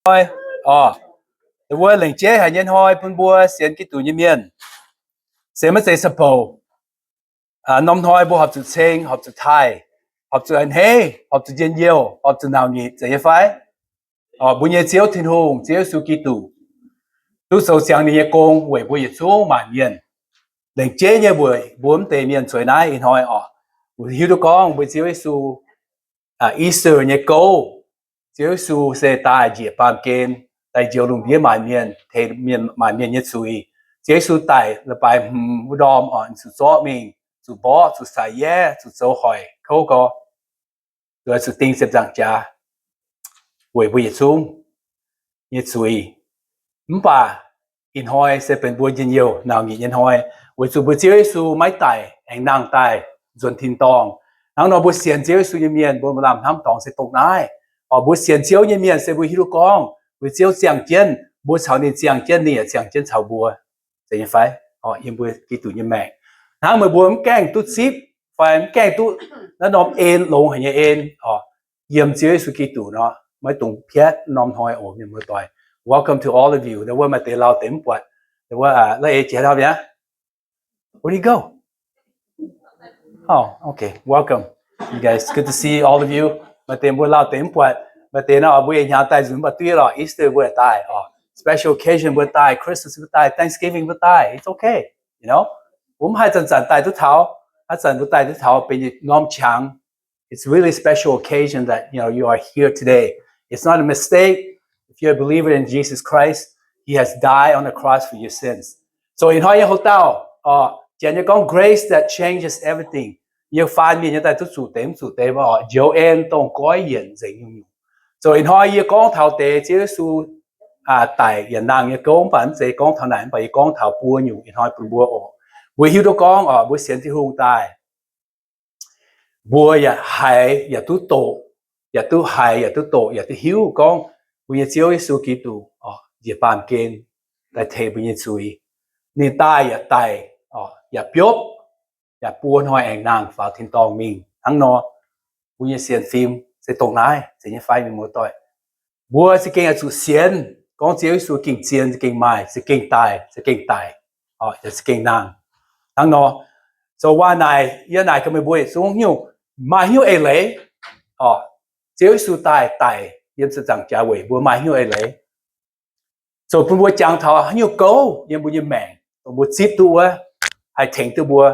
hnoi, orqc, wuov lengc jeiv haic nyei hnoi bun mbuo sienx Giduc nyei mienh, se maiv zeiz sa'bouc. Norm hnoi mbuo horpc zuqc ceng, horpc zuqc taaih, horpc zuqc a'hneiv, horpc zuqc njien-youh, horpc zuqc nauc nyitc, zeiz nyei fai? Orqc, mbuo nyei Ziouv Tin-Hungh, Ziouv Yesu Giduc, duqv zoux ziangx ninh nyei gong weic mbuo yietc zungv maanc mienh. Lengc jeiv nyei weic mbuo mv deix mienh zueiz naaiv ih hnoi orqc, hiuv duqv gorngv mbuo Ziouv Yesu, Easter nyei gouv, Ziouv Yesu se daaih njiec baamh gen, daaih njoux lungh ndiev maanc mienh, tengx mienh, maanc mienh nyei zuiz. Ziouv Yesu daic leiz-baaix hmz wuov ndorm orqc, zuqc zorqv mingh, zuqc mborqv, zuqc saic yaev, zuqc zoux hoic, kouv gorx, zuqc ding ziepc nzaangc jaax weic mbuo yietc zungv nyei zuiz. Mv baac ih hnoi se benx mbuo njien-youh nauc nyitc nyei hnoi, weic zuqc mbuo Ziouv Yesu maiv daic, aengx nangh daaih nzuonx tin-dorngh. Hnangv nor mbuo sienx Ziouv Yesu nyei mienh mbuo maaih lamh hnamv dorngx se dongh naaiv. Orqc, mbuo sienx Ziouv nyei mienh se mbuo hiuv duqv gorngv mbuo Ziouv ziangh jienv, mbuo caux ninh ziangh jienv, ninh yaac ziangh jienv caux mbuo, zeiz nyei fai? Orqc, yiem mbuo Giduc nyei maengc. Hnangv meih mbuo mv gaengh duqv zipv fai mv gaengh duqv naaiv norm en longx haic nyei en orqc, yiem Ziouv Yesu Giduc nor, maiv dungx piatv norm hnoi oc, mienh muoz-doic. Welcome to all of you. Ndau wuov maaih deix lauh deix mv buatc. Ndau wuov, la'ei jiex hnangv mi'aqv. Where do you go? Oh, okay. Welcome, you guys. Good to see all of you. Maaih deix mbuo lauh deix mv buatc. Maaih deix nor mbuo yietc hnyangx daaih nzunc mv baac duqv lorqc. Easter mbuo daaih orqc, special occasion mbuo daaih, Christmas mbuo daaih, Thanksgiving mbuo daaih. It's okay. You know, mbuo mv haih zanc-zanc daaih duqv taux. Haaix zanc mbuo daaih duqv taux benx norm qangx. It's really a special occasion that, you know, you are here today. It's not a mistake. If you're a believer in Jesus Christ, He has died on the cross for your sins. So ih hnoi nyei hoc dauh, orqc, janx nyei gorngv grace that changes everything. Yie faan mienh nyei daaih duqv zuqc deix mv zuqc deix orqc, njoux en dongh goiv yienc nzengc nyungc-nyungc. So ih hnoi yie gorngv taux deix Ziouv Yesu daic yaac nangh nyei gouv, mv baac mv zeiz gorngv taux naaic, mv baac yie gorngv taux buo nyungc ih hnoi bun mbuo oc. Mbuo hiuv duqv gorngv orqc, mbuo sienx Tin-Hungh daaih, mbuo yaac haiz yaac duqv doqc, yaac duqv haiz yaac duqv doqc, yaac duqv hiuv gorngv mbuo nyei Ziouv Yesu Giduc orqc, njiec baamh gen daaih tengx mbuo nyei zuiz. Ninh daaih yaac daic orqc, yaac biopv, yaac buo hnoi aengx nangh faaux tin-dorngh mingh. Hnangv nor, mbuo nyei sienx fim se dongh naaiv, zeiz nyei fai, mienh muoz-doic? Mbuo za'gengh oix zuqc sienx gorngv Ziouv Yesu gengh zien, za'gengh maaih, za'gengh daic, za'gengh daic, orqc, yaac za'gengh nangh. Hnangv nor, so waac naaic, yie naaic gaax meih mbuo yietc zungv nyungc, maaih hnyouv eix leiz orqc, Ziouv Yesu daaih daic yiem ziepc nzaangc jaax weic mbuo, maaih hnyouv eix leiz zoux bun mbuo jangx taux haaix nyungc gouv yiem mbuo nyei maengc, dongh mbuo zipv duqv wuov, haih tengx duqv mbuo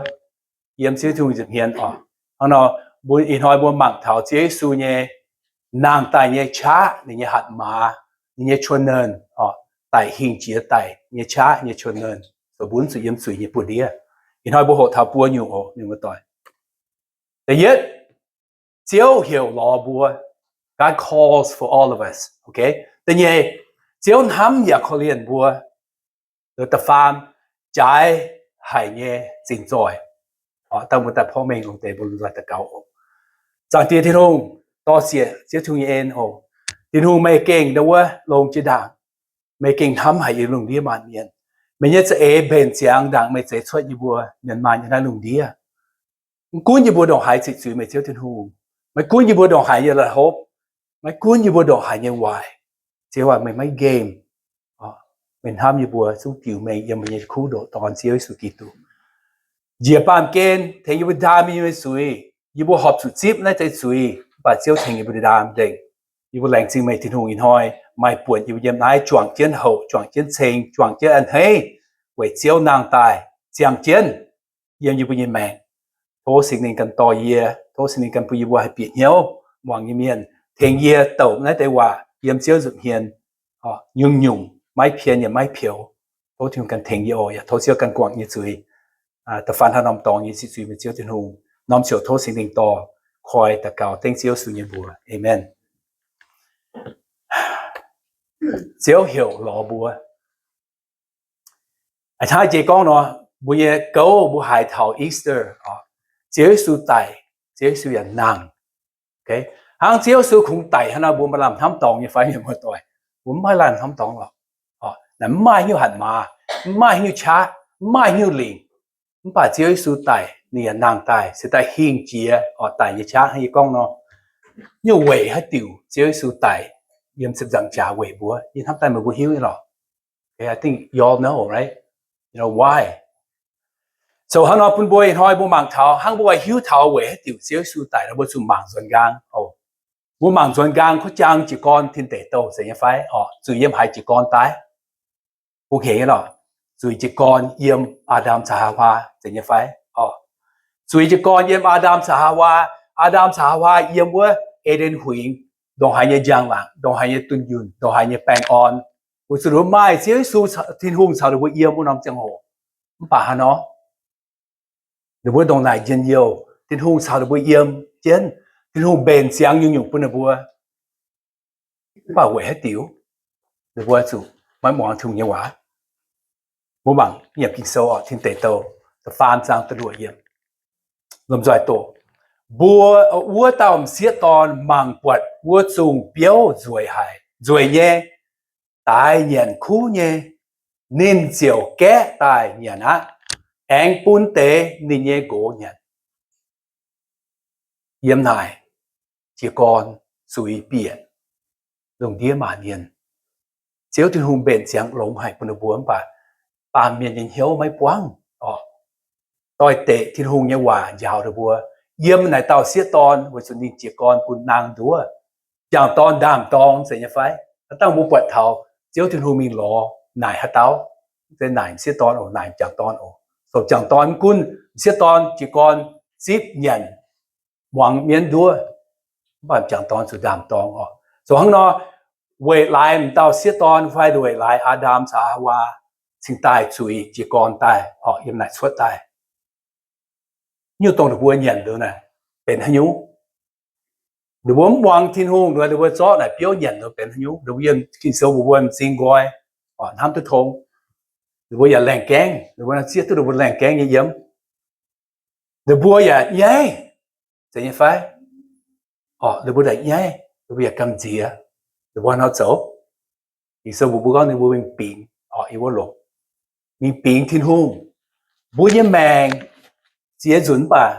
yiem Ziouv Tin-Hungh nza'hmien orqc. Hnangv nor, mbuo ih hnoi mbuo mangc taux Ziouv Yesu nyei nangh daaih nyei qaqv, ninh nyei hatc maaz, ninh nyei chuen-nernh orqc, daic hingh jiex daic nyei qaqv nyei chuen-nernh, zoux bun zuqc yiem zuiz nyei buoz-ndiev. Ih hnoi mbuo hoqc taux buo nyungc oc, mienh muoz-doic. Da'yietv, Ziouv heuc lorz mbuo. God calls for all of us. Okay? Da'nyeic, Ziouv hnamv yaac korv-lienh mbuo. Da'faam, jaaix haic nyei zingh zoih. Orqc, dangh mbuo daaih porv mengh lungh deix mbuo lungh nzoih daux gaux oc. Zaangc Diex Tin-Hungh, dorh sieqv Ziouv Tin-Hungh nyei en oc. Tin-Hungh, meih gengh ndau wuov longx jiex ndaangc. Meih gengh hnamv haic yie lungh ndiev maanc mienh. Meih nyei za'eix mbenc ziangx ndaangc meih zeix cuotv yie mbuo mienh maanh nyei naaiv lungh ndiev. Maiv gunv yie mbuo ndongc haaix ziqc zuiz meih Ziouv Tin-Hungh, maiv gunv yie mbuo ndongc haaix nyei la'hopv, maiv gunv yie mbuo ndongc haaix nyei waaic, Ziouv aac, meih maiv nqemh. Meih hnamv yie mbuo zungv biux mengh yiem meih nyei kuv ndoqc Dorn Ziouv Yesu Giduc njiec baamh gen tengx yie mbuo ndaam yie mbuo nyei zuiz. Yie mbuo horpc zuqc zipv naaiv deix zuiz, mv baac Ziouv tengx yie mbuo ndaam nzengc. Yie mbuo laengz zingh meih Tin-Hungh ih hnoi maaih buonc yie mbuo yiem naaiv juangc jienv houc, juangc jienv ceng, juangc jienv a'hneiv, weic Ziouv nangh daaih ziangh jienv yiem yie mbuo nyei maengc. Tov Singx Lingh ganh dorh yie, tov Singx Lingh ganh bun yie mbuo haih bieqc hnyouv muangx nyei mienh, tengx yie douc naaiv deix waac yiem Ziouv nza'hmien nyungc-nyungc, maiv pien yaac maiv peux. Tov Tin-Hungh ganh tengx yie oc. Yaac tov Ziouv ganh guangc nyei zuiz. Da'faanh haaix norm dorngx nyei ziqc zuiz meih Ziouv Tin-Hungh. Norm ziouc tov Singx Lingh dorh koi daux gaux dengv Ziouv Yesu nyei mbuox. Aamen. Ziouv heuc lorz mbuo. Hnangv jiex gorngv nor, mbuo nyei gouv mbuo haiz taux Easter, Ziouv Yesu daic, Ziouv Yesu yaac nangh. Hnangv Ziouv Yesu kungx daic hnangv nor, mbuo maaih lamh hnamv dorngx nyei fai, mienh muoz-doic? Mbuo mv maaih lamh hnamv dorngx lorqc. Naaiv mv maaih haaix nyungc hatc maaz, mv maaih haaix nyungc qaqv, mv maaih haaix nyungc lingc. Mv baac Ziouv Yesu daic, ninh yaac nangh daaih, se daaih hingh jiex oc, daic nyei qaqv hnangv yie gorngv nor. Nyungc weic haaix diuc Ziouv Yesu daic? yiem ziepc nzaangc jaax weic mbuo. Yie hnamv daaih meih mbuo hiuv nyei lorqc. Okay, I think you all know, right? You know why? So hnangv nor bun mbuo ih hnoi mbuo mangc taux hnangv mbuo hiuv taux weic haaix diuc Ziouv Yesu daic nor mbuo zuqc mangc nzuonx nqaang. Mbuo mangc nzuonx nqaang kuv jaang jiez gorn tin deic douh zeiz nyei fai? Orqc, zuiz yiem haaix jiez gorn daaih? Mbuo hengx nyei lorqc, zuiz jiez gorn yiem Aa^ndam caux Haawaa zeiz nyei fai? Orqc, zuiz jiez gorn yiem Aa^ndam caux Haawaa. Aa^ndam caux Haawaa yiem wuov E^nden Huingx, ndongc haaix nyei njang-laangc, ndongc haaix nyei dunh yunh, ndongc haaix nyei baengh orn, weic zuqc ninh mbuo maaih Ziouv Yesu, Tin-Hungh caux ninh mbuo yiem wuov norm ziangh hoc. Mv baac hnangv nor, ninh mbuo ndongc naaic njien-youh, Tin-Hungh caux ninh mbuo yiem jienv, Tin-Hungh mbenc ziangx nyungc-nyungc bun ninh mbuo. Mv baac weic haaix diuc ninh mbuo zuqc maiv muangx Tin-Hungh nyei waac? Mbuo mangc yiem Ging-Sou orqc, Tin Deic Douh da'faam zaang da'luoqc yiemc. Lomh nzoih doqc, mbuo, wuov dauh m'sieqv dorn mangc buatc wuov zungh biouv nzueic haic, nzueic nyei, daaix nyanc kuv nyei. Ninh ziouc gaeqv daaih nyanc aqv, aengx bun deix ninh nyei nqox nyanc. Yiem naaic jiez gorn zuiz bieqc lungh ndiev maanc mienh. Ziouv Tin-Hungh mbenc ziangx longx haic bun ninh mbuo, mv baac baamh mienh nyei hnyouv maiv buangv orqc. Doix-dekc Tin-Hungh nyei waac njaaux ninh mbuo. Yiem naaic dauh sieqv dorn weic zuqc ninh jiez gorn bun naang nduov, m'jangc dorn ndaam-dorng zeiz nyei fai? Aav dangh mbuo buatc taux Ziouv Tin-Hungh mingh lorz naaic haaix dauh? Mv zeiz naaic m'sieqv dorn oc, naaic m'jangc dorn oc. So m'jangc dorn mv gunv m'sieqv dorn jiez gorn zipv nyanc muangx mienv nduov, mv baac m'jangc dorn zuqc ndaam-dorng oc. So hnangv nor, weic laaix m'dauh sieqv dorn fai weic laaix Aa^ndam caux Haawaa cingx daaih zuiz jiez gorn daaih orqc, yiem naaic cuotv daaih. Nyungc dongh ninh mbuo nyanc nduov naaic benx haaix nyungc? Ninh mbuo mv muangx Tin-Hungh nduov, ninh mbuo zorqv naaic biouv nyanc nduov benx haaix nyungc? Ninh mbuo yiem Ging-Sou mbuox mbuo m'zing nqoi, hnamv duqv tong. Ninh mbuo yaac laengh gaengv, ninh mbuo zieqv duqv ninh mbuo laengh gaengv nyei yiem. Ninh mbuo yaac nyaiv, zeiz nyei fai? Orqc, ninh mbuo yaac nyaiv, ninh mbuo yaac gamh nziex. Ninh mbuo hnangv nor zoux? Ging-Sou mbuox mbuo gorngv ninh mbuo mingh bingx orqc, yiem wuov longc, mingh bingx Tin-Hungh. Mbuo nyei maengc ziex nzunc mv baac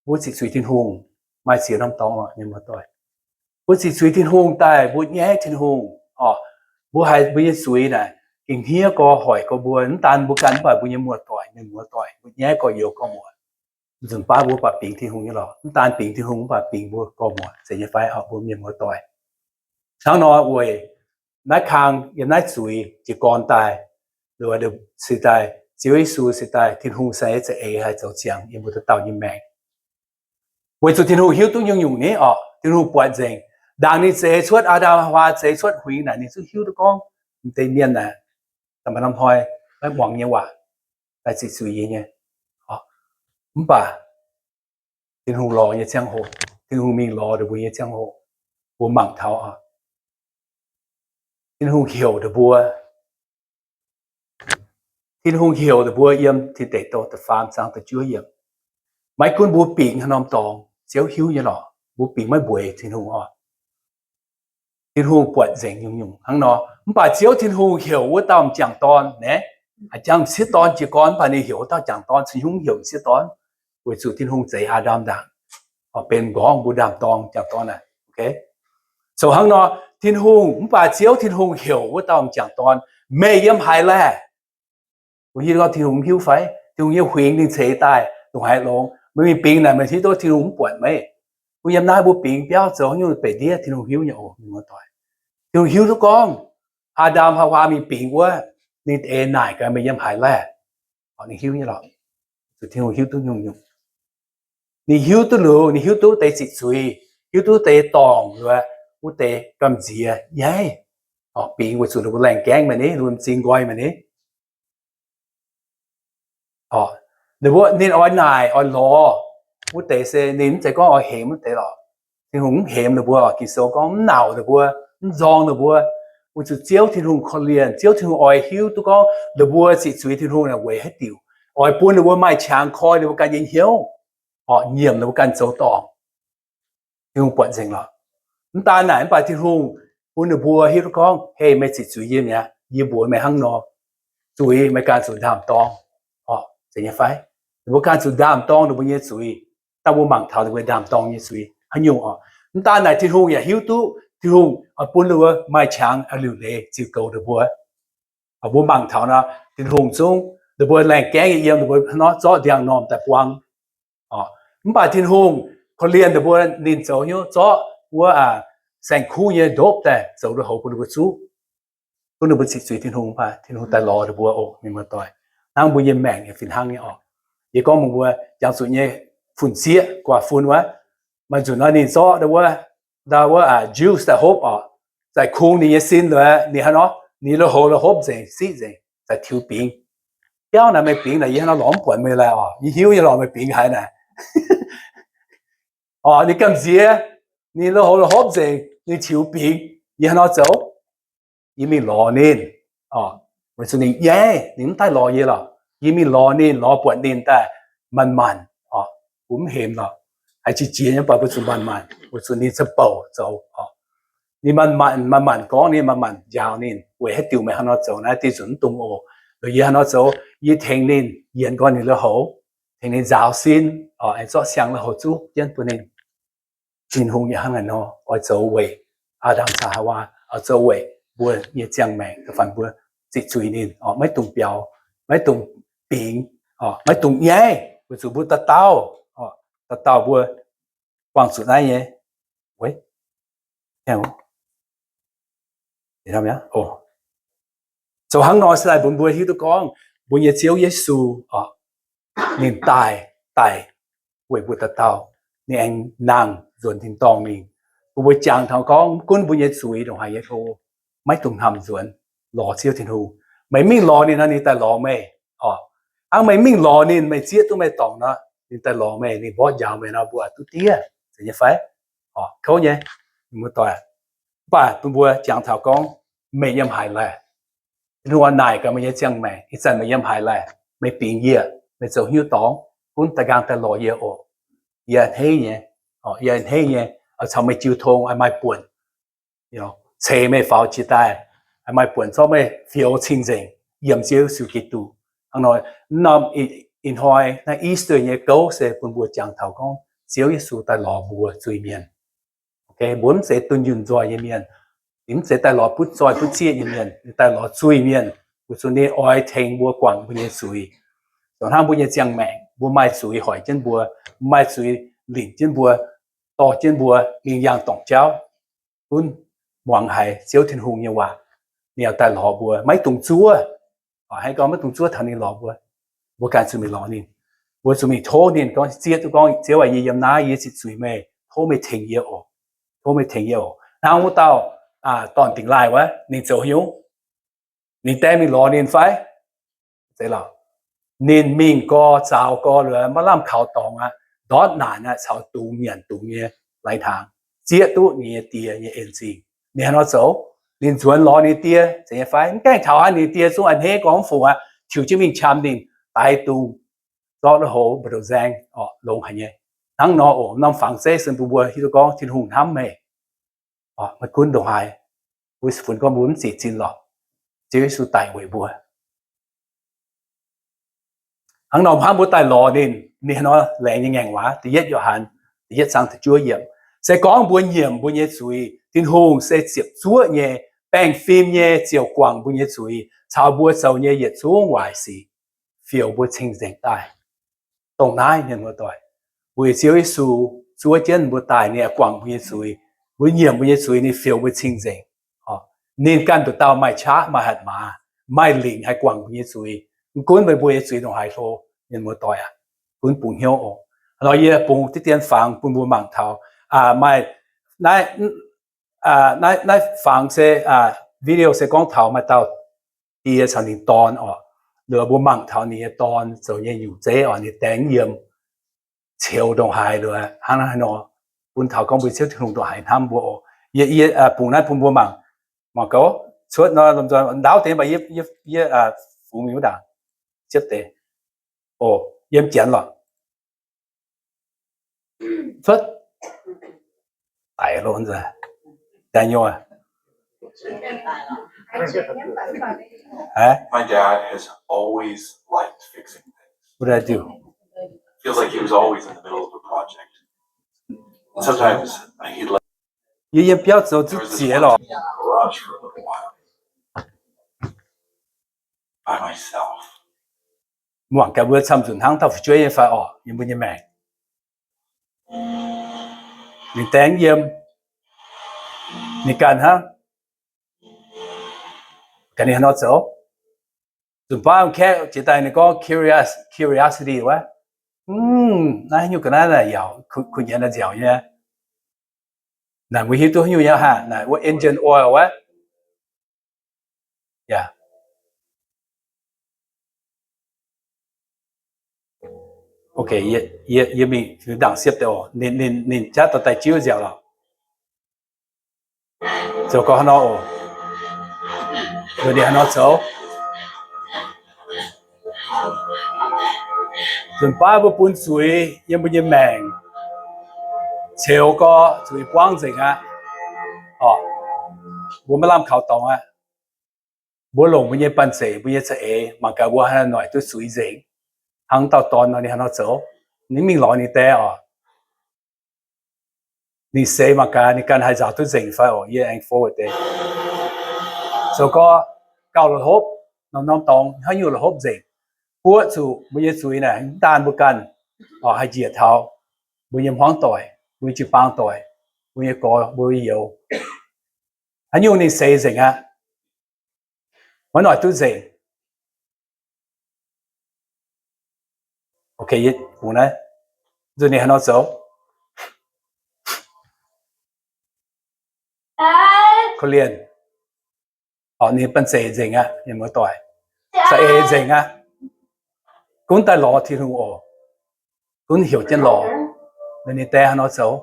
mbuo ziqc zuiz Tin-Hungh, maaih ziex norm dorngx nyei muoz-doic. Mbuo ziqc zuiz Tin-Hungh daaih mbuo nyaiv Tin-Hungh orqc. Mbuo haiz mbuo nyei zuiz naaic gengh hniev gorx hoic gorx mbuo, mv daan mbuo ganh mv baac mbuo nyei muoz-doic, mienh muoz-doic, mbuo nyaiv gorx youz gorx muoz. Nzunc baav mbuo baac bingx Tin-Hungh nyei lorqc. Mv daan bingx Tin-Hungh mv baac bingx mbuo gorx muoz, zeiz nyei fai? Orqc, mbuo mienh muoz-doic. Hnangv nor weic naaiv kang yiem naaiv zuiz jiez gorn daaih, se daaih Ziouv Yesu, se daaih Tin-Hungh se za'eix haih zoux ziangx yiem mbuo dauh dauh nyei maengc. Weic zuqc Tin-Hungh hiuv duqv nyungc-nyungc ni orqc, Tin-Hungh buatc nzengc. Ndaangc ninh zeix cuotv Aa^ndam Haawaa, zeix cuotv huingx naaic, ninh zungv hiuv duqv gorngv m'deix mienh naaic, da'maaih norm hnoi maiv muangx nyei waac, daaih ziqc zuiz yie nyei. Mv baac Tin-Hungh lorz nyei ziangh hoc, Tin-Hungh mingh lorz ninh mbuo nyei ziangh hoc, mbuo mangc taux Tin-Hungh heuc ninh mbuo, Tin-Hungh heuc ninh mbuo yiem Tin Deic Douh da'faam zaang da'juov yiemc. Maiv gunv mbuo bingx haaix norm dorngx, Ziouv hiuv nyei lorqc. Mbuo bingx maiv mbueiz Tin-Hungh oc. Tin-Hungh buatc nzengc nyungc-nyungc hnangv nor. Mv baac Ziouv Tin-Hungh heuc wuov dauh m'jangc dorn naaic, a'jang m'sieqv dorn jiez gorn, mv baac ninh heuc wuov dauh m'jangc dorn, cin hungv heuc m'sieqv dorn, weic zuqc Tin-Hungh zeix Aa^ndam ndaangc, benx m'nqorngv mbuo ndaam-dorng m'jangc dorn naaic. So hnangv nor, Tin-Hungh, mv baac Ziouv Tin-Hungh heuc wuov dauh m'jangc dorn, meih yiem haaix laeh? Mbuo hiuv gorngv Tin-Hungh mv hiuv fai? Tin-Hungh nyei huingx ninh ceix daaih ndongc haaix longx, meih mingh bingx naaic meih hiuv duqv Tin-Hungh mv buatc meih. Mbuo yiem naaiv mbuo bingx biauv zoux haaix nyungc, benx ndiev Tin-Hungh hiuv nyei oc, mienh muoz-doic. Tin-Hungh hiuv duqv gorngv Aa^ndam Haawaa mingh bingx wuov, ninh eix naaic gaax meih yiem haaix laeh. Ninh hiuv nyei lorqc. Zuqc Tin-Hungh hiuv duqv nyungc-nyungc. Ninh hiuv duqv liuz, ninh hiuv duqv deix ziqc zuiz, hiuv duqv deix dorngc, wuov deix gamh nziex nyaiv, bingx weic zuqc ninh mbuo laengh gaengv meih ni, ninh mbuo m'zing nqoi meih ni. Ninh mbuo, ninh oix naaic oix lorz wuov deix se ninh mv zeiz gorngv oix hemx wuov deix lorqc. Tin-Hungh mv hemx ninh mbuo. Ging-Sou gorngv mv nauc ninh mbuo, mv nzorng ninh mbuo, weic zuqc Ziouv Tin-Hungh korv-lienh. Ziouv Tin-Hungh oix hiuv duqv gorngv ninh mbuo ziqc zuiz Tin-Hungh naaic weic haaix diuc, oix bun ninh mbuo maaih qangx koi ninh mbuo ganh nyei hnyouv, nyiemc ninh mbuo ganh zoux dorngc. Tin-Hungh buatc nzengc lorqc. Mv daan naaic mv baac Tin-Hungh bun ninh mbuo hiuv duqv gorngv, hei, meih ziqc zuiz yie mi'aqv. Yie mbuox meih hnangv nor, zuiz meih ganh zuqc ndaam-dorng. Zeiz nyei fai? Ninh mbuo ganh zuqc ndaam-dorng ninh mbuo nyei zuiz. Dangh mbuo mangc taux ninh mbuo ndaam-dorng nyei zuiz haaix nyungc oc. Mv daan naaic Tin-Hungh yaac hiuv duqv Tin-Hungh oix bun ninh mbuo maaih qangx liuc leiz ziux goux ninh mbuo. Mbuo mangc taux nor, Tin-Hungh zungv ninh mbuo laengh gaengv nyei yiem, ninh mbuo hnangv nor zorqv ndiangx-normh daaih buang. Mv baac Tin-Hungh korv-lienh ninh mbuo, ninh zoux hnyouv zorqv wuov saeng-kuv nyei ndopv daaih zoux lui-houx bun ninh mbuo zuqv. Gunv ninh mbuo ziqc zuiz Tin-Hungh, mv baac Tin-Hungh daaih lorz ninh mbuo oc, mienh muoz-doic. Hnangv mbuo nyei maengc yaac fih hnangv nyei oc. Yie gorngv mbuo jangx zuqc nyei fun-sieqv guaax fun wuov, maaih nzunc nor ninh zorqv ndau wuov, ndau wuov juice daaih hopv oc, za'gengh kungx ninh nyei sin nor, ninh hnangv nor, ninh lui-houx la'hopv nzengc, siqv nzengc, za'gengh tiux bingx. Biauv naaic meih bingx naaic, yie hnangv nor lorz mv buatc meih laeh oc. Yie hiuv yie lorz meih bingx haaix naaic. Oc, ninh gamh nziex, ninh lui-houx la'hopv nzengc, ninh tiux bingx. Yie hnangv nor zoux, yie mingh lorz ninh. Weic zuqc ninh nyaiv, ninh mv daaih lorz yie lorqc. Yie mingh lorz ninh, lorz buatc ninh daaih manc-manc oc, mbuo mv hemx lorqc. Haiz qiex jiez nyei, mv baac mbuo zuqc manc-manc, weic zuqc ninh za'bouc zoux oc. Ninh manc-manc, manc-manc gorngv ninh, manc-manc njaaux ninh, weic haaix diuc meih hnangv nor zoux naaiv, dih nzunc mv dungx oc. Yie hnangv nor zoux, yie tengx ninh yienc nqoi ninh lui-houx, tengx ninh nzaaux sin oc, aengx zorqv siang lui-houx zuqv jienv bun ninh. Tin-Hungh yaac hnangv naaiv nor oix zoux weic Aa^ndam caux Haawaa, oix zoux weic mbuo nyei ziangh maengc, da'faanh mbuo ziqc zuiz ninh oc, maiv dungx biaux, maiv dungx bingx oc, maiv dungx nyaiv, weic zuqc mbuo dauh dauh oc, dauh dauh mbuo buangh zuqc naaiv nyei. Zoux hnangv nor se daaih bun mbuo hiuv duqv gorngv mbuo nyei Ziouv Yesu oc, ninh daaih, daaih weic mbuo dauh dauh, ninh aengx nangh nzuonx tin-dorngh mingh. Bun mbuo jangx taux gorngv mv gunv mbuo nyei zuiz ndongc haaix nyei hlo, maiv dungx hnamv nzuonx, lorz Ziouv Tin-Hungh. Meih mingh lorz ninh nor, ninh daaih lorz meih oc. Hnangv meih mingh lorz ninh, meih zieqv duqv meih dorngc nor, ninh daaih lorz meih, ninh mborqv njaaux meih nor, mbuo duqv diev, zeiz nyei fai? Oc, kouv nyei, muoz-doic. Mv baac bun mbuo jangx taux gorngv, meih yiem haaix laeh? Tin-Hungh naaic gaax meih nyei ziangh maengc, ih zanc meih yiem haaix laeh? Meih bingx yie, meih zoux hnyouv dorngx, gunv daaih nqaang daaih lorz yie oc. Yie a'hneiv nyei, yie a'hneiv nyei, oix caux meih jiu tong, oix maaih buonc ceix meih faaux jiex daaih, maaih buonc zorqv meih fioux cing-nzengc yiem Ziouv Yesu Giduc. Hnangv nor, norm ih hnoi naaiv Easter nyei gouv se bun mbuo jangx taux gorngv Ziouv Yesu daaih lorz mbuo zuiz-mienh. Mbuo mv zeiz dunh yunh nzoih nyei mienh. Ninh mv zeiz daaih lorz butv zoih butv zieqv nyei mienh, ninh daaih lorz zuiz-mienh, weic zuqc ninh oix tengx mbuo guangc mbuo nyei zuiz. Zoux hnangv mbuo nyei ziangh maengc, mbuo maaih zuiz hoic jienv mbuo, maaih zuiz linc jienv mbuo, dorh jienv mbuo mingh yangh dorngc jauv. Gunv muangx haiz Ziouv Tin-Hungh nyei waac, ninh yaac daaih lorz mbuo, maiv dungx zuov. Hnangv gorngv maiv dungx zuov taux ninh lorz mbuo, mbuo ganh zuqc mingh lorz ninh. Mbuo zuqc mingh tov ninh gorngv, zieqv duqv gorngv, Ziouv aac, yie yiem naaiv, yie ziqc zuiz meih, tov meih tengx yie oc. Tov meih tengx yie oc. Hnangv wuov dauh dorn-dingx laaih wuov, ninh zoux haaix nyungc? Ninh die mingh lorz ninh fai? Zeiz lorqc. Ninh mingh gorx, zaaux gorx, liuz maiv lamh kaux dorngx aqv, ndortv naanc aqv, caux dungz nyanc dungz nyei lai-hnaangx, zieqv duqv ninh nyei die nyei en-zingh. Ninh haaix nor zoux? Ninh nzuonx lorz ninh die, zeiz nyei fai? Mv gaengh taux haaix, ninh die zungv a'hneiv gorngv mv fungx aqv, tiux jienv mingh qam ninh, daix dungz, zorqv lui-houx mbu'ndongx nzaeng, longx haic nyei. Hnangv nor oc, norm fangx zeiv se bun mbuo hiuv duqv gorngv Tin-Hungh hnamv meih. Maiv gunv ndongc haaix, mbuo funx gorngv mbuo mv zic zinh lorqc, Ziouv Yesu daic weic mbuo. Hnangv nor hnamv mbuo daaih lorz ninh, ninh haaix nor laengz nyei ngaengc waac, da'yietv Yo^han, da'yietv zaang da'juov yiemc. Se gorngv mbuo nyiemc mbuo nyei zuiz, Tin-Hungh se ziepc zuoqv nyei, baengh fim nyei, ziouc guangc mbuo nyei zuiz caux mbuo zoux nyei yietc zungv waaic sic, fioux mbuo cing-nzengc daaih. Dongh naaiv, mienh muoz-doic, weic Ziouv Yesu zuov jienv mbuo daaih, ninh guangc mbuo nyei zuiz. Mbuo nyiemc mbuo nyei zuiz, ninh fioux mbuo cing-nzengc. Ninh ganh nduqc dauh maaih qaqv, maaih hatc maaz, maaih lingc haih guangc mbuo nyei zuiz. Mv gunv meih mbuo nyei zuiz ndongc haaix hlo, mienh muoz-doic aac, gunv bungx hnyouv oc. Nor yie bungx diqv dien fangx bun mbuo mangc taux. Maaih naaiv, naaiv, naaiv fangx se, video se gorngv taux maaih dauh die caux ninh dorn oc. Liuz mbuo mangc taux ninh nyei dorn zoux nyei nyungc zeiv oc, ninh daengx yiem, ceux ndongc haaix liuz hnangv naaiv nor, bun taux gorngv mbuo Ziouv Tin-Hungh ndongc haaix hnamv mbuo oc. Yie, yie bungx naaiv bun mbuo mangc. Mangc gaax, cuotv nor lomh nzoih ndaauv deix, mv baac yie, yie fungx mingh wuov ndaangc, ziepv deix. Oc, yiem janx lorqc. Cuotv. Daic lo nzaac. Daniel. My dad has always liked fixing things. What did I do? Feels like he was always in the middle of a project. And sometimes he'd let Yie yiem biauv zoux duqv ziex lorqc. Mangc gaax mbuo camv-nzunc hnangv dauh fu'jueiv nyei fai orqc, yiem mbuo nyei maengc. Ninh dengv yiem, ninh ganh hnangv, ganh ninh haaix nor zoux. Nzunc baav kaeqv jiex daaih ninh gorngv curios-, curiosity wuov. Naaiv haaix nyungc ga'naaiv naaic yaauc, kuh nyienz naaiv nziaauc nyei. Naaic mbuo hiuv duqv haaix nyungc nyei haah? Naaic wuov engine oil wuov. Yaac ok, yie, yie mingh ndaangc siepv deix oc. Ninh, ninh, ninh jatv dorh daaih jiuv nziaauc lorqc. Zoux gau haaix nor oc. Ninh haaix nor zoux. Nzunc baav mbuo bun zuiz yiem mbuo nyei maengc ceux gorx, zuiz buangv nzengc aqv. Orqc, mbuo maiv lamh kaux dorngx aqv. Mbuo longc mbuo nyei banh zeic, mbuo nyei za'eix, mangc gaax mbuo haaix noic duqv zuiz nzengc. Hnangv dauh dorn nor, ninh haaix nor zoux? Ninh mingh lorz ninh die oc. Ninh seix mangc gaax ninh ganh haih nzaaux duqv nzengc fai oc. Yie aengx forward deix. Zoux gorx gauh la'hopv, norm-norm dorngx haaix nyungc la'hopv nzengc. Buoqv zuqc mbuo nyei zuiz naaic mv daan mbuo ganh, oc, haih njiec taux mbuo nyei hmuangv doic, mbuo nyei jiu-baang doic, mbuo nyei gorx, mbuo nyei youz. Haaix nyungc ninh seix nzengc aqv. Maiv noic duqv nzengc. Ok, bungx naaiv, nzunc ninh haaix nor zoux? Korv-lienh. Orqc, ninh banh zeic nzengc aqv, mienh muoz-doic. Za'eix nzengc aqv. Gunv daaih lorz Tin-Hungh oc. Gunv heuc jienv lorz. Ninh die haaix nor zoux?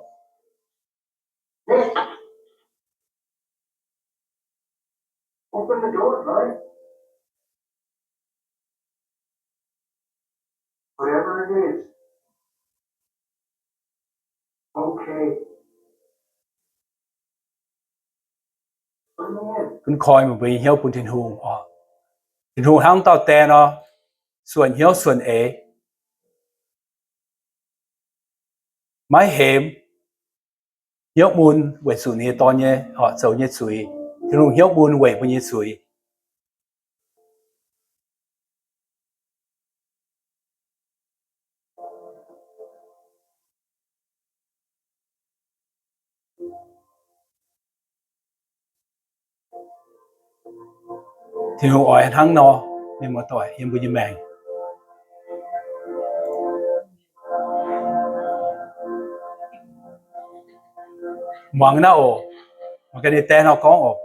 Gunv koi meih mbuo nyei hnyouv bun Tin-Hungh oc. Tin-Hungh hnangv dauh die nor, suonc hnyouv suonc eix. Maiv hemx, hnyouv mun weic zuqc ninh nyei Dorn nyei, oc, zoux nyei zuiz. Tin-Hungh hnyouv mun weic mbuo nyei zuiz. Tin-Hungh oix hnangv nor, mienh muoz-doic, yiem mbuo nyei maengc. Muangx naaiv oc. Muangx gaax ninh die nor gorngv oc.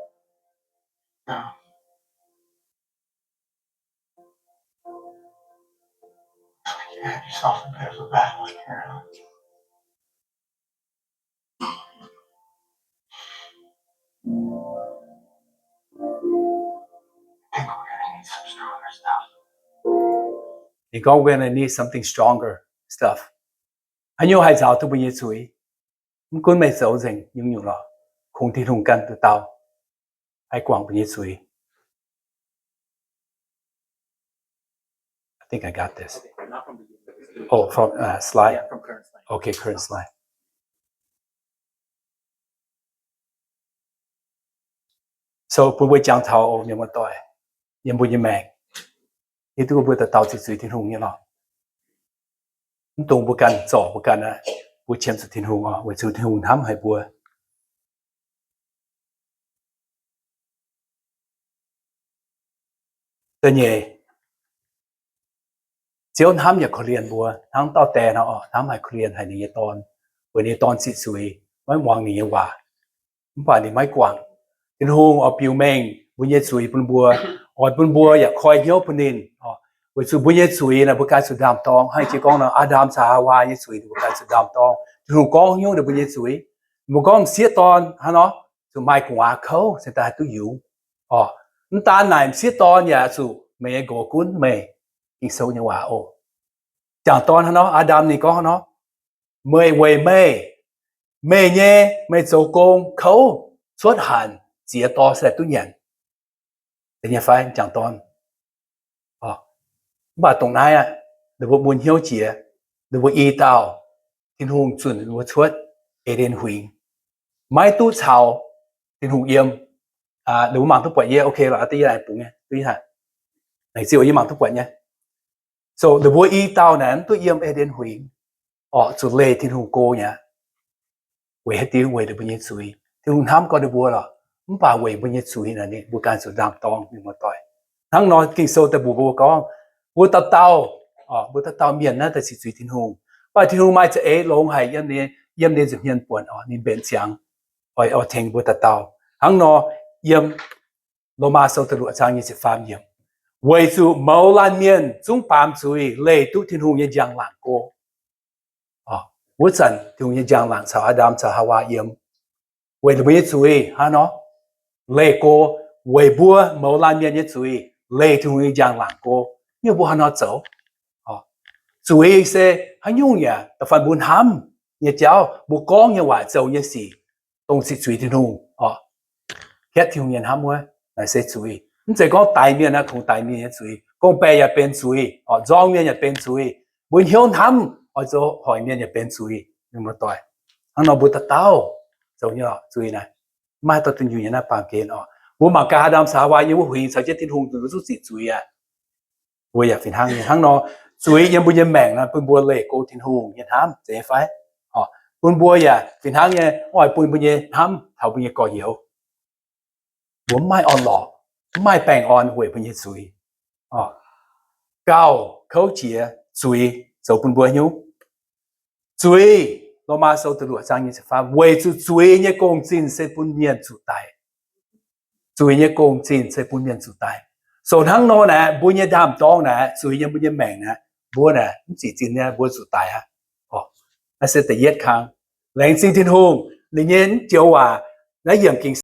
Ninh gorngv, we're gonna need something stronger stuff. Haaix nyungc haih nzaaux duqv mbuo nyei zuiz? Mv gunv meih zoux nzengc nyungc-nyungc lorqc, kungx Tin-Hungh ganh nduqc dauh haih guangc mbuo nyei zuiz. I think I got this. Oh, from, uh, slide. Okay, current slide. So bun mbuo jangx taux oc, mienh muoz-doic, yiem mbuo nyei maengc, hiuv duqv mbuo dauh dauh ziqc zuiz Tin-Hungh nyei lorqc. Mv dungx mbuo ganh zorc mbuo ganh aqv. Mbuo qiemx zuqc Tin-Hungh oc, weic zuqc Tin-Hungh hnamv haic mbuo. Da'nyeic, Ziouv hnamv yaac korv-lienh mbuo, hnangv dauh die nor oc, hnamv haic korv-lienh haic ninh nyei Dorn, weic ninh nyei Dorn ziqc zuiz, maiv muangx ninh nyei waac. Mv baac ninh maiv guangc. Tin-Hungh oix biux mengh mbuo nyei zuiz bun mbuo, oix bun mbuo yaac koi hnyouv bun ninh oc. Weic zuqc mbuo nyei zuiz naaic mbuo ganh zuqc ndaam-dorng. Hnangv jiex gorngv nor, Aa^ndam caux Haawaa nyei zuiz ninh mbuo ganh zuqc ndaam-dorng. Tin-Hungh gorngv hnyouv ninh mbuo nyei zuiz. Mbuo gorngv m'sieqv dorn hnangv nor, zuqc maaih gu'nguaaz kouv se daaih haih duqv yungz oc. Mv daan naaic, m'sieqv dorn yaac zuqc meih nyei nqox gunv meih. Ging-Sou nyei waac oc. M'jangc dorn hnangv nor, Aa^ndam ninh gorngv hnangv nor, meih weic meih, meih nyei, meih zoux gong kouv cuotv hanc ziex dorh se duqv nyanc. Da'nyeic fai m'jangc dorn. Mv baac dongh naaiv aqv, ninh mbuo mun hnyouv jiex, ninh mbuo i dauh Tin-Hungh zunc ninh mbuo cuotv E^nden Huingx. maiv duqv caux Tin-Hungh yiem. Ninh mbuo mangc duqv buatc yie, ok, lorqc, da'yietv laengz bungx nyei, laengz zingh yie mangc duqv buatc nyei. So ninh mbuo i dauh naaic mv duqv yiem E^nden Huingx, orqc, zuqc leih Tin-Hungh go nyei aqv. Weic haaix diuc? Weic ninh mbuo nyei zuiz. Tin-Hungh hnamv gorngv ninh mbuo lorqc, mv baac weic mbuo nyei zuiz naaic, ninh mbuo ganh zuqc ndaam-dorngv mienh muoz-doic. Hnangv nor Ging-Sou daaih mbuox mbuo gorngv, mbuo dauh dauh, orqc, mbuo dauh dauh mienh naaiv daaih sic zuiz Tin-Hungh. Mv baac Tin-Hungh maaih za'eix longx haic yiem ninh, yiem ninh nza'hmien buonc, orqc, ninh mbenc ziangx oix, oix tengx mbuo dauh dauh. Hnangv nor yiem Lomaa Sou da'luoqc zaang nyei ziepc faam yiemc, weic zuqc mouz laanh mienh zungv baamz zuiz leih duqv Tin-Hungh nyei njang-laangc go. Wuov zanc Tin-Hungh nyei njang-laangc caux Aa^ndam caux Haawaa yiem, weic ninh mbuo nyei zuiz hnangv nor leih go, weic mbuo mouz laanh mienh nyei zuiz leih Tin-Hungh nyei njang-laangc go. Mv baac mbuo hnangv nor zoux, zuiz se haaix nyungc yaac da'faanh mbuo hnamv nyei jauv, mbuo gorngv nyei waac, zoux nyei sic, dongh sic zuiz Tin-Hungh, orqc, hietv Tin-Hungh nyei hnamv wuov, naaic se zuiz. Mv zeiz gorngv daix mienh aqv, kungx daix mienh nyei zuiz. Gorngv-baeqc yaac benx zuiz, orqc, nzorng mienh yaac benx zuiz. Mbuo hnyouv hnamv oix zoux hoic mienh yaac benx zuiz, mienh muoz-doic. Hnangv nor mbuo dauh dauh zoux nyei zuiz naaic, maiv maaih dauh dunh yunh nyei naaiv baamh gen orqc. Mbuo mangc gaax Aa^ndam caux Haawaa yiem wuov huingx caux jienv Tin-Hungh, ninh mbuo zungv ziqc zuiz aqv. Mbuo yaac fih hnangv nyei. Hnangv nor, zuiz yiem mbuo nyei maengc naaic bun mbuo leih go Tin-Hungh nyei hnamv, zeiz nyei fai? Bun mbuo yaac fih hnangv nyei oix bun mbuo nyei hnamv taux mbuo nyei gorx-youz. Mbuo mv maaih orn-lorqc, mv maaih baengh orn weic mbuo nyei zuiz. Gauh kouv jiex zuiz zoux bun mbuo nyungc. Zuiz, Lomaa Sou da'luoqc zaang nyei ziepc faam, weic zuqc zuiz nyei gong-zinh se bun mienh zuqc daic. Zuiz nyei gong-zinh se bun mienh zuqc daic. So hnangv nor naaic, mbuo nyei ndaam-dorng naaic, zuiz nyei mbuo nyei maengc naaic, mbuo naaic mv ziqc zinh nyei, mbuo zuqc daic aqv. Naaiv se da'yietv kang. Laengz zingh Tin-Hungh, ninh nyei mv joux waac naaiv yiemc Ging-Sou.